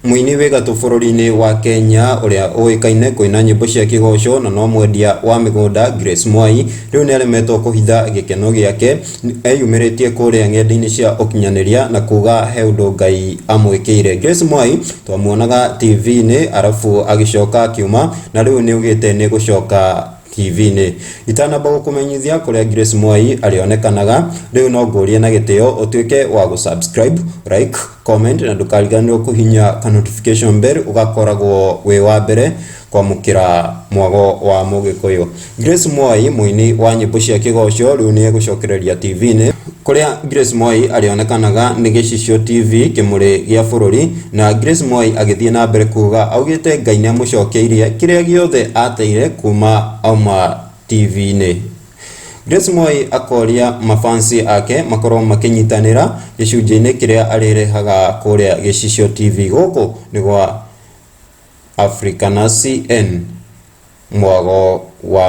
Mũini wĩ gatũ bũrũri-inĩ wa Kenya ũrĩa ũĩkaine kũina nyĩmbo cia kĩgoco na no mwendia wa mĩgũnda Grace Mwai, rĩu nĩaremetwo kũhitha gĩkeno gĩake, eyumĩrĩtie kũrĩa ng'enda-inĩ cia ũkinyanĩria na kuga he ũndũ Ngai amwĩkĩire. Grace Mwai twamuonaga TV-inĩ arabu agĩcoka akiuma na rĩu nĩaugĩte nĩegũcoka TV-inĩ. Itanamba gũkũmenyithia kũrĩa Grace Mwai arĩonekanaga, rĩu no ngũrie na gĩtĩo ũtuĩke wa gũ subscribe, like, comment na ndũkariganĩrwo kũhihinya ka notification bell ũgakoragwo wĩ wa mbere kwamũkĩra mwago wa Mũgĩkũyũ. Grace Mwai mũini wa nyĩmbo cia kĩgoco rĩu nĩ egũcokereria TV-inĩ kũrĩa Grace Mwai arĩonekanaga nĩ Gĩcicio TV kĩmũrĩ gĩa bũrũri na Grace Mwai agĩthiĩ na mbere kuga augĩte Ngai nĩamũcokeirie kĩrĩa gĩothe ateire kuma auma TV-inĩ. Grace Mwai akoria mafansi ake makorwo makĩnyitanĩra gĩcunjĩ-inĩ kĩrĩa arĩrehaga kũrĩa Gĩcicio TV gũkũ nĩ gwa Africana CN mwago wa.